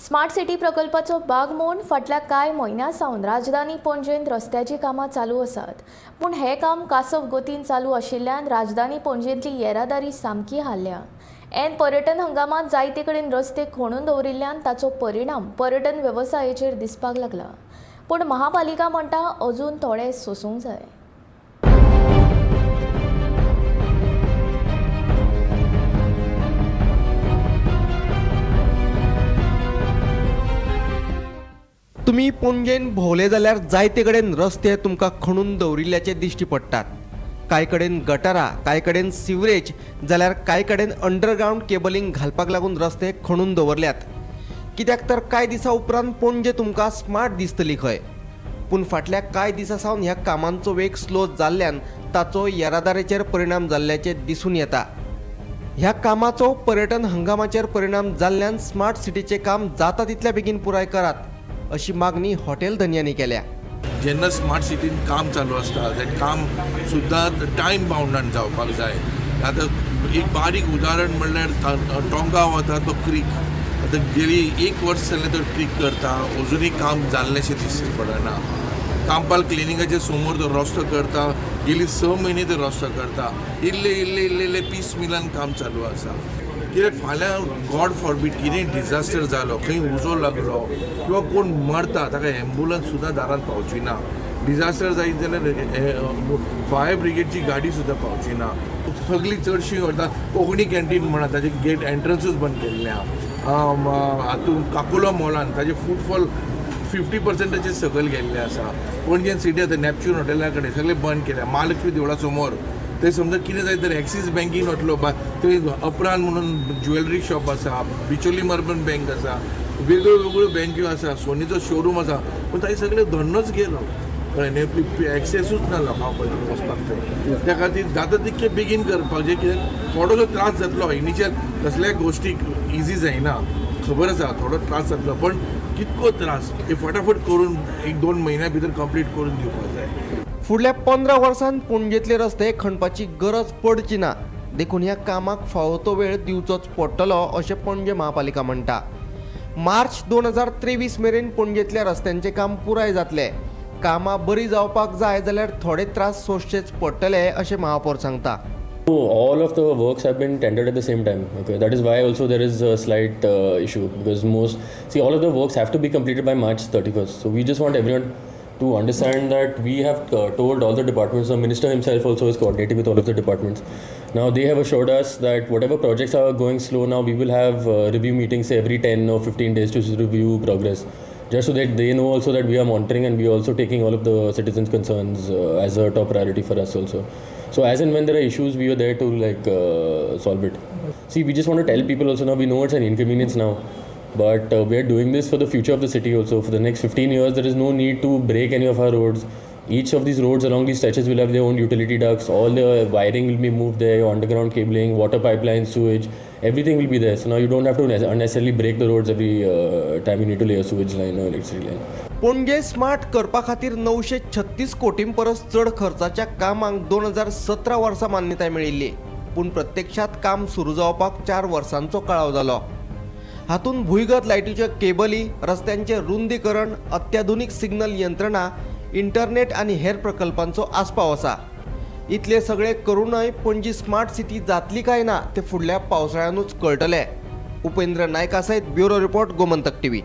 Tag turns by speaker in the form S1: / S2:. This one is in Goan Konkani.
S1: स्मार्ट सिटी प्रकल्पाचो भाग म्हूण फाटल्या कांय म्हयन्यां सावन राजधानी पणजेंत रस्त्याचीं कामां चालू आसात. पूण हें काम कासव गतीन चालू आशिल्ल्यान राजधानी पणजेंतली येरादारी सामकी हाल्ल्या. ऐन पर्यटन हंगामांत जायते कडेन रस्ते खणून दवरिल्ल्यान ताचो परिणाम पर्यटन वेवसायाचेर दिसपाक लागला. पूण महापालिका म्हणटा अजून थोडें सोसूंक जाय.
S2: तुमी पणजेन भोंवले जाल्यार जायते कडेन रस्ते तुमकां खणून दवरिल्ल्याचे दिश्टी पडटात. कांय कडेन गटारां, कांय कडेन सिवरेज, जाल्यार कांय कडेन अंडरग्रावंड केबलिंग घालपाक लागून रस्ते खणून दवरल्यात. कित्याक तर कांय दिसां उपरांत पणजे तुमकां स्मार्ट दिसतली खंय. पूण फाटल्या कांय दिसां सावन ह्या कामांचो वेग स्लो जाल्ल्यान ताचो येरादारीचेर परिणाम जाल्ल्याचें दिसून येता. ह्या कामाचो पर्यटन हंगामाचेर परिणाम जाल्ल्यान स्मार्ट सिटीचें काम जाता तितल्या बेगीन पुराय करात अशी मागणी हॉटेल धनयांनी केल्या.
S3: जेन्ना स्मार्ट सिटीन काम चालू आसता तें काम सुद्दां टायम बाउंडान जावपाक जाय. आतां एक बारीक उदाहरण म्हणल्यार टोंगा वता तो क्रीक, आतां गेली एक वर्स जालें तो क्रीक करता, अजुनूय काम जाल्लेंशें दिश्टी पडना. कांपाल क्लिनिकाचे समोर तो रस्तो करता, गेली 6 म्हयने तो रस्तो करता, इल्ले इल्ले इल्ले इल्ले पीस मिलान काम चालू आसा. कित्याक फाल्यां गॉड फॉरबीड कितेंय डिजास्टर जालो, खंय उजो लागलो किंवा कोण मरता ताका एम्बुलन्स सुद्दां दारांत पावची ना. डिजास्टर जायत जाल्यार फायर ब्रिगेडची गाडी सुद्दां पावची ना. सगळीं चडशीं व्हरता. कोंकणी कॅन्टीन म्हणा ताजें गेट एंट्रन्सूच बंद केल्लें आहा. हातूंत काकुलो मॉलान ताजें फुटफॉल 50% सकयल गेल्लें आसा. पणजेन सिटी आतां नॅपच्यून हॉटेला कडेन सगळें बंद केल्या. महालक्ष्मी देवळा समोर ते समजा कितें जायत तर एक्सीस बँकीन वतलो, थंय अपरान म्हणून ज्वेलरी शॉप आसा, बिचोली मर्बन बँक आसा, वेगळ्यो वेगळ्यो बँक्यो आसा, सोनीचो शोरूम आसा, पूण ताजे सगळे धंदोच गेलो. कळ्ळें न्ही, एक्सेसूच ना लोकां कडेन वचपाक थंय. त्या खातीर जाता तितकें बेगीन करपाक जाय, कित्याक थोडोसो त्रास जातलो इनिशियल, कसल्याय गोश्टीक इजी जायना, खबर आसा थोडो त्रास जातलो, पण कितको त्रास हे फटाफट करून 1-2 म्हयन्या भितर कंप्लीट करून दिवपाक जाय.
S2: फुडल्या 15 वर्सांत पणजेंतले रस्ते खणपाची गरज पडची ना, देखून ह्या कामाक फावो तो वेळ दिवचोच पडटलो अशें पणजे महापालिका म्हणटा. मार्च 2023 मेरेन पणजेंतल्या रस्त्यांचें काम पुराय जातलें. कामां बरीं जावपाक जाय जाल्यार थोडे त्रास सोंसचेच पडटले अशें महापौर सांगता.
S4: All of the works have been tendered at the same time. Okay, that is why also there is a slight issue, because all of the works have to be completed by March 31st. So we just want everyone to understand that we have told all the departments, the minister himself also is coordinating with all of the departments. Now they have assured us that whatever projects are going slow now, we will have review meetings every 10 or 15 days to review progress, just so that they know also that we are monitoring and we are also taking all of the citizens' concerns as a top priority for us also. So as and when there are issues, we are there to solve it. See, we just want to tell people also now, we know it's an inconvenience now, but we are doing this for the future of the city also. For the next 15 years, there is no need to break any of our roads. Each of these roads along these stretches will have their own utility ducts. All the wiring will be moved there, underground cabling, water pipelines, sewage, everything will be there. So now you don't have to unnecessarily break the roads every time you need to lay a sewage line or electricity line.
S2: Panaji smart करपा खातीर 936 कोटीं परस चड खर्चाच्या कामांक 2017 वर्सा मान्यताय मेळिल्ली, पूण प्रत्यक्षात काम सुरू जावपाक 4 वर्सांचो कळाव जालो. हातूंत भूंयगत लायटीच्यो केबली, रस्त्यांचें रुंदीकरण, अत्याधुनीक सिग्नल यंत्रणा, इंटरनेट आनी हेर प्रकल्पांचो आस्पाव आसा. इतले सगळे करूनय पणजी स्मार्ट सिटी जातली काय ना ते फुडल्या पावसाळ्यानूच कळटलें. उपेंद्र नायका सयत ब्युरो रिपोर्ट, गोमंतक टीव्ही.